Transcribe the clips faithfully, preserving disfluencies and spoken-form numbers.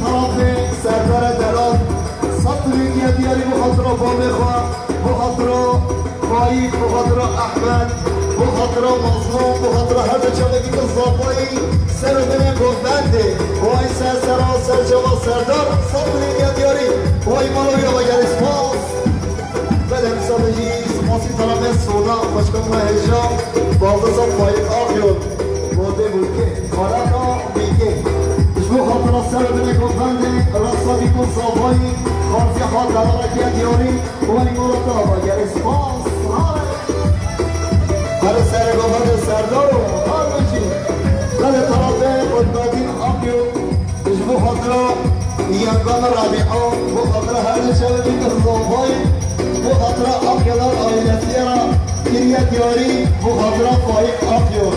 Tarafê Serdara Delal, sed milî diye diyarî bi xatira bavê xwe, bi xatira Faîq, bi xatira Ehmed, bi xatira Mazlûm, bi xatira her du çavekî ku zavayî ser û binê govendê. Way ser sera ser çava Serdar, sed milî diye diyarî. Way mala wî ava gelê spas. Belê, em sade jî spasî tarafê Soda, xweşka me hêja, baldeza Faîq Axyol, Godê Bulkê, Karaka Bîkê. Ji bo xatira ser binê govendê, resa bî ku zavayî, xarzî xwe delala ke diyarî, û ey mala te ava gelê spas. Hare. Hare serê govendê Serdar û hare jî. Belê tarafê Qutbedîn Axyol. Ji bo xatira yenga me Rabîa, bo xatira her du çavê min ku zavayî, bo xatira Akyollar ailesiye re kiriye diyarî, bo xatira Faîq Akyol.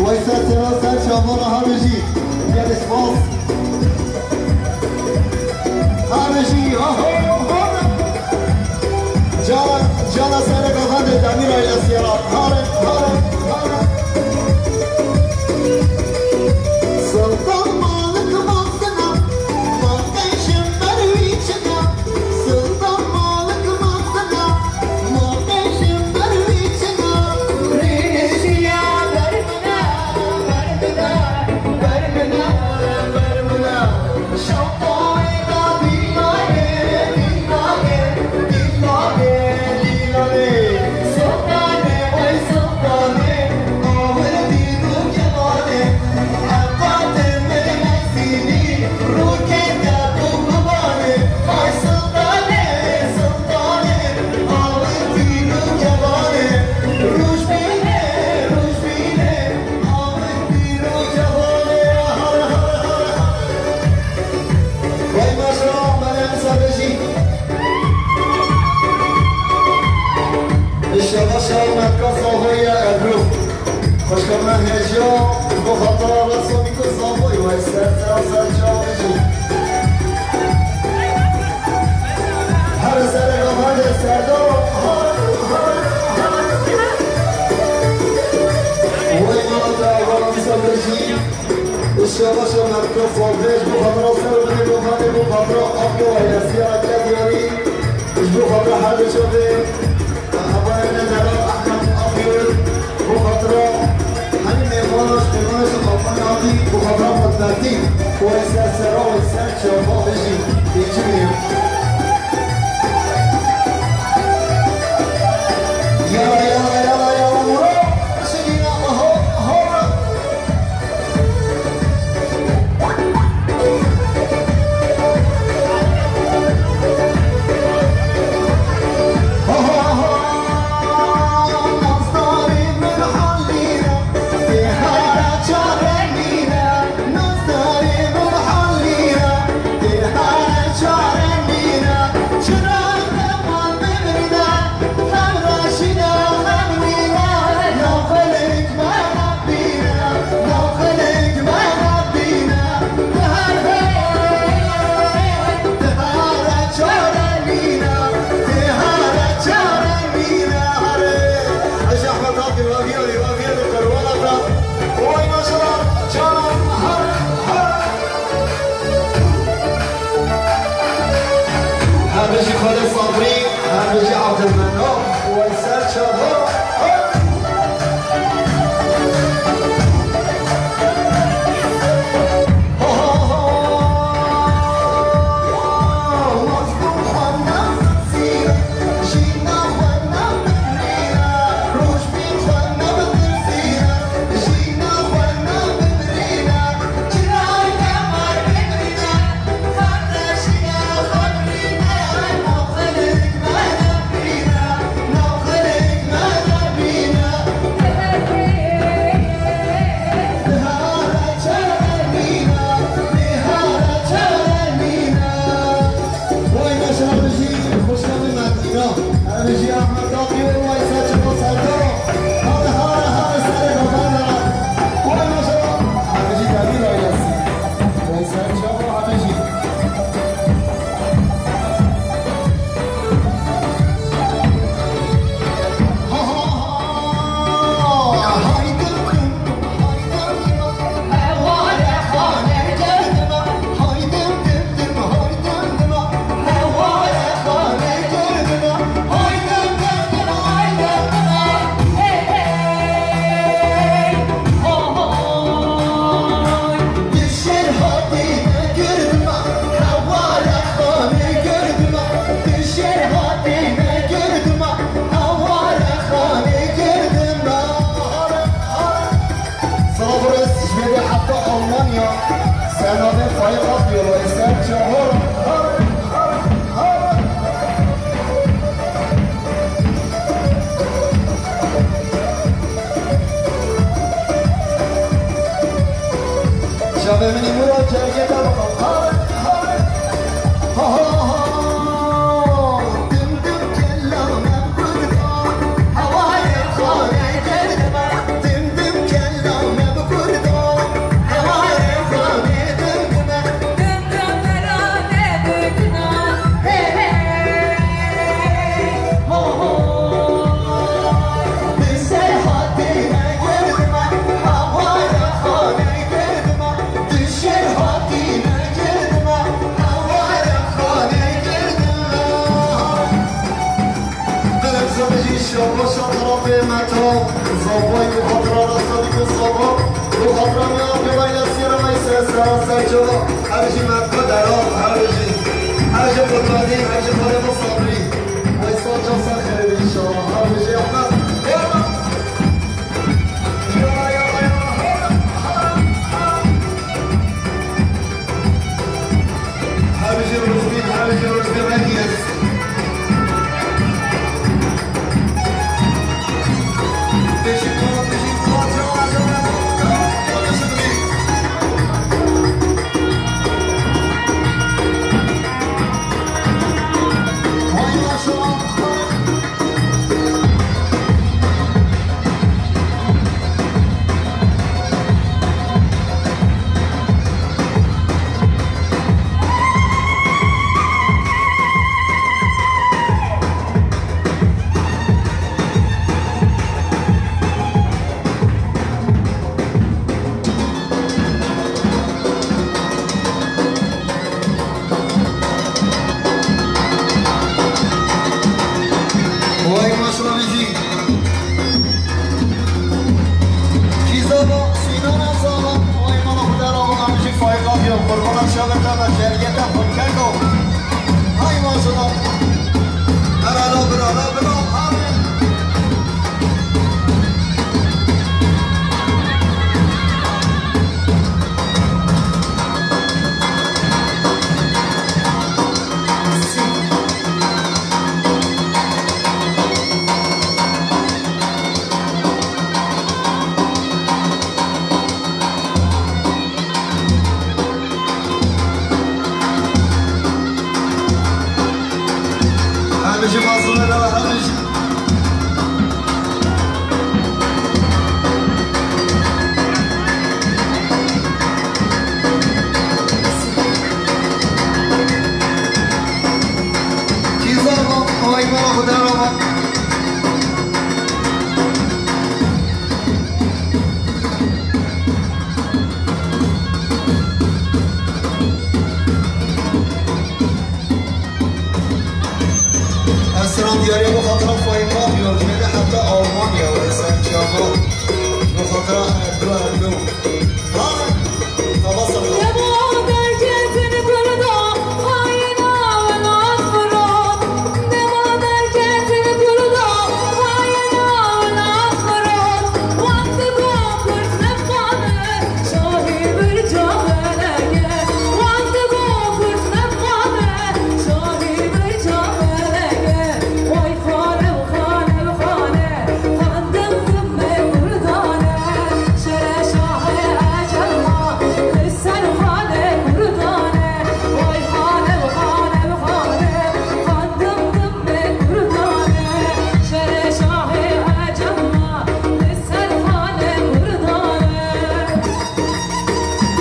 Wey ser sera ser çavana her bijî. Gelê spas. Her bijî. Aho, aho. Cana, cana serê govendê Demîr ailesiye re. Hare, hare, hare. Sultan Malik mezin e, ma qey ji ber wî çin e. Sultan Malik mezin e, ma qey ji ber wî çin e. Rêziya ber min e, ber min e, ber min e, ber min e. Vay maşallah, Meryem Sadeci. Şeva şeva merka Zavoya Ebru. Xweşka me hêja, bo xatira resomî ku Zavoy wey ser sera ser çavê jî. Her serê gavayê Serdar. Wey mala te, Meryem Sadeci. Îşya başa merkez Salvêj, bo xatira ser binê govendê, bo xatira Akyol ailesiye re ke diyarî, ji bo xatira her du çavê, hevalê me delal Ehmed Akyol, bo xatira hemî mêvana ji mêvana ji Almanya hatî, bo xatira Qutbedîn, wey ser sera wey ser çava bijî, pêncî milyon. Yala, yala, yala, yala, muro, şirîna, ho, ho. Şevê min î Murad cergê te bixwe. Ha, ha, ha, ha, ha. Dim dim kella me kurda, hewayê xanê kerdime. Dim dim kella me bi kurda, hewayê xanê kerdime. Dim dim kella me kurda, hey, hey, ho, ho. Bi serhatê me kerdime, hewayê xanê kerdime. Dişer hatî nekirdim, heware xanê girdim. Qilib zibijî şevo şatrafê me to. Zavay ku xatira rasta dike zava. Ku xatira me apê vayla siyara me se sera ser çava. Her jî me ku dera, her jî. Her jî qurbanî, her jî xalê xwe sabrî. Vay sal can ser xêrê inşallah. Her jî yapma. Her bijî Rojbîn, her bijî Rojbîn Rengiyez. Bijî, bijî, Vay maşallah. Vay maşallah Necî. Kî zava, Sînan e zava. Vay mala xwe dera xwe, em jî fayqa biyo. Qurbana çavê te be, cergê te xwe keko. Hay maşallah. Her ala bir ala bir al, amin. Hemî jî mazlûm e, hemî jî. Kî zava, ay mala xwe dera me. Ez siran diyariya bo xatira Fahîm Bab yo, jê de heta Almanya û Esen Çamal. Bo xatira Erdo Erdo. Ha, xebasa xwe.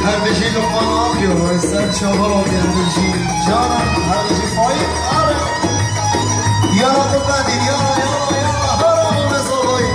Her bijî Luqman Akyo, Veysel Çaval, her bijî Canan, her bijî Faik Arı. Yala Kurbandî, yala, yala, yala, hara Mehmet Zavayî.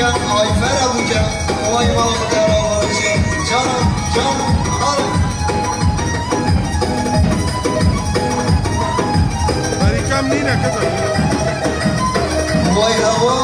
Ayfer Abuke, vay vay, Can, Can, Can. Berî kem nîne keza. Vay hewa,